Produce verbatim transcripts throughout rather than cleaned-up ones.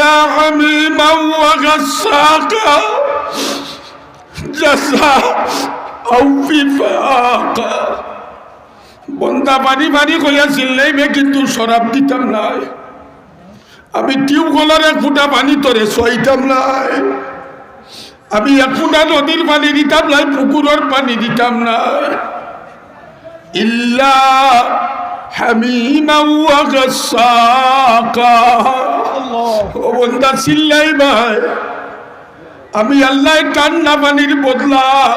حميما وغساقا جزاء وفاقا। বন্দা পানি পানি কইয়া চিল্লাইবে, কিন্তু শরাব দিতাম নায়। আমি টিউবওয়েলর এক ফুটা পানি তোরে চুয়াইতাম নায়। আমি এক ফুটা নদীর পানি দিতাম নায়, পুকুরর পানি দিতাম নায়। إلا حميما وغساقا। ও বন্দা চিল্লাইবায়, আমি আল্লায় ঠান্ডা পানির বদলা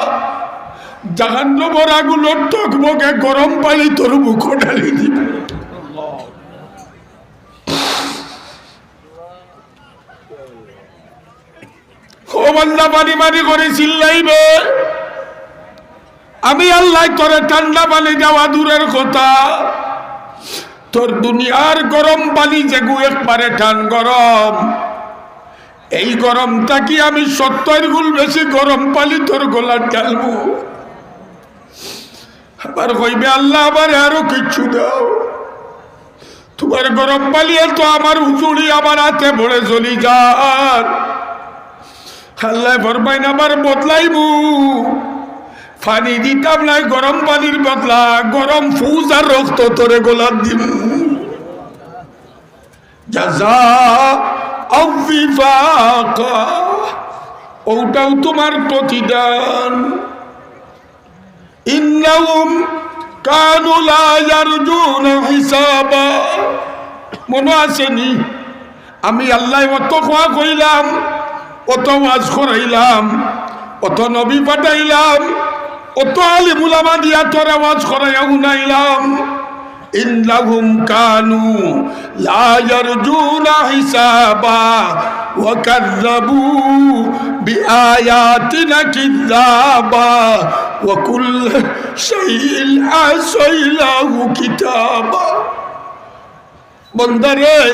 জাহান্নামর আগুনর টগবগে গরম পানি তোর মুখো ঢালি দিমু। ও বান্দা, পানি পানি করি চিল্লাইবে, আমি আল্লায় তোরে ঠান্ডা পানি দেওয়া দূরের কথা, তোর দুনিয়ার গরম পানি যেগু একবারে টান গরম, এই গরম থাকি আমি সত্তর গুণ বেশি গরম পানি তোর গলাত ঢালমু। আবার কইবে, "আল্লাহ, আমারে আরো কিচ্ছু দাও, তুমার গরম পানিয়ে তো আমার উজুড়ি আমার আতে পড়ে জ্বলি যার।" আল্লায় ফরমাইন, "আবার বদলাইমু, পানি দিতাম নায় গরম পানির বদলা, গরম ফুজ আর রক্ত তোরে গলাত দিমু।" جزاء وفاقا, ওটাও তুমার প্রতিদান। إنهم كانوا لا يرجون حسابا। মনো আছে নি? আমি আল্লায় অত খোয়া কইলাম, অত ওয়াজ করাইলাম, অত নবী পাঠাইলাম, অত আলিম উলামা দিয়া তোরে ওয়াজ করাইয়া হুনাইলাম। إنهم كانوا لا يرجون حسابا وكذبوا بآياتنا كذابا وكل شيء أحصيناه كتابا। বন্দারে,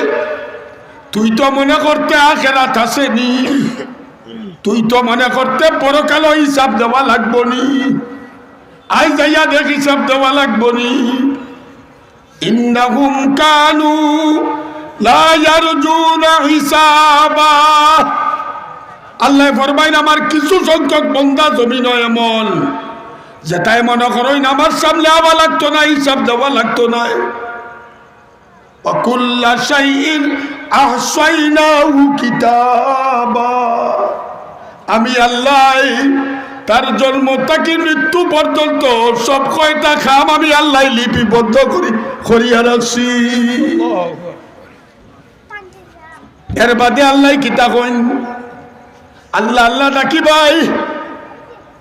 তুই তো মনে করতে আখেরাত আছে নি, তুই তো মনে করতে পরকালো হিসাব দেওয়া লাগবো নি, আইজ আইয়া দেখ হিসাব দেওয়া লাগবো নি। إنهم كانوا لا يرجون حسابا। আল্লায় ফরমাইন, আমার কিছু সংখ্যক বন্দা জমিনো এমন, যেটায় মনে করইন আমার সামনে আওয়া লাগতো নায়, হিসাব দেওয়া লাগতো নায়। وكل شيء أحصيناه كتابا। আমি আল্লায় তার জন্ম থাকি মৃত্যু পর্যন্ত সব কয়টা কাম আমি আল্লায় লিপিবদ্ধ করি, করিয়া রাখছি। এর বাদে আল্লায় কিতা কইন? আল্লাহ আল্লাহ ডাকিবায়,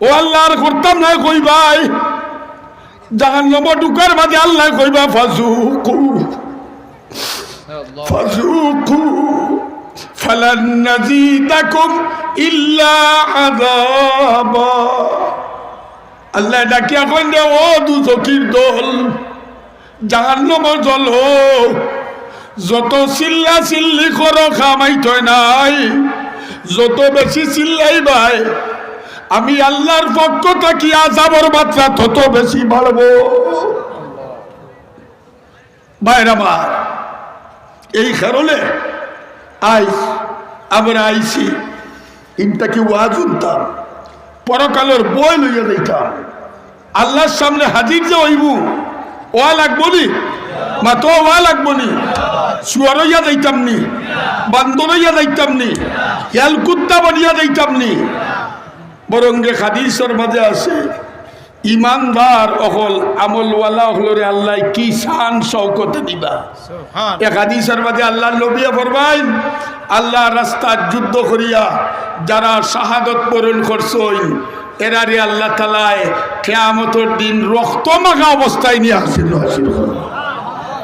ও আল্লাহ আর করতাম নায় কইবায়। জাহান্নামো ঢুকার বাদে আল্লায় কইবা, "فذوقوا, فذوقوا فلن نزيدكم إلا عذابا।" আল্লায় ডাকিয়া কইন দে, "ও দুজখির দল, জাহান্নামো জ্বলো, যত চিল্লা চিল্লি করো কাম অইতো নায়, যত বেশি চিল্লাইবায়, আমি আল্লাহর পক্ষ থাকি আযাবর মাত্রা তত বেশি বাড়বো।" ভাইরা আমার, এই কারণে আইজ আমরা আইছি, ইন থাকি ওয়াজ হুনতাম, পরকালর ভয় লইয়া যাইতাম। আল্লাহর সামনে হাজির যে অইবো, ওয়া লাগবো নি? মাতো, ওয়া লাগবো নি? শুয়ার অইয়া যাইতাম নি? বান্দর অইয়া যাইতাম নি? হিয়াল কুত্তা বনিয়া যাইতাম নি? বরং যে হাদিসর মাঝে আছে, ইমানদার অকল, আমলওয়ালা অকলরে আল্লায় কি শান শওকতে দিবা। সুবহান। এক হাদিসর মাঝে আল্লাহর নবীয়ে ফরমাইন, আল্লাহর রাস্তাত যুদ্ধ করিয়া যারা শাহাদত বরণ করছইন, এরারে আল্লাহ তাআলায় কিয়ামতর দিন রক্ত মাখা অবস্থায় নিয়া হাজির, হাজির করবা।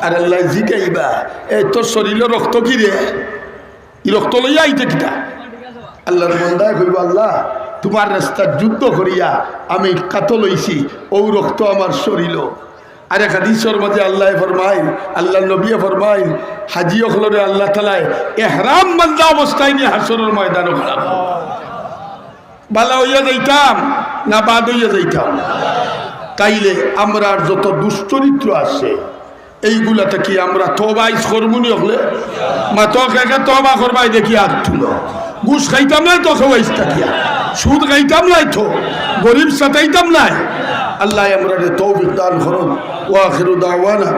আর আল্লায় জিগাইবা, "এ, তোর শরীলো রক্ত কিরে? ই রক্ত লইয়া আইতে কিতা?" আল্লাহর বন্দায় কইবো, "আল্লাহ, তুমার রাস্তাত যুদ্ধ করিয়া আমি কাতল অইছি, অউ রক্ত আমার শরীলো।" আরেক হাদিসর মাঝে আল্লায় ফরমাইন, আল্লাহর নবীয়ে ফরমাইন, হাজি অকলরে আল্লাহ তাআলায় এহরাম বান্ধা অবস্থায় নিয়া হাশরর ময়দানো খাড়া করবা। ভালা অইয়া যাইতাম না বাদ অইয়া যাইতাম? তাইলে আমরার যত দুশ্চরিত্র আছে, এইগুলা থাকি আমরা তওবা আইজ করমুনি হকলে? মাতো কে কে তওবা করবায় দেখি আত তুলো। ঘুষ খাইতাম নায় তো কেউ আইজ থাকিয়া, সুদ খাইতাম নায় তো, গরিব সাতাইতাম নায়। আল্লায় আমরারে তৌফিক দান করুন। ওয়া আখিরু দাওয়ানা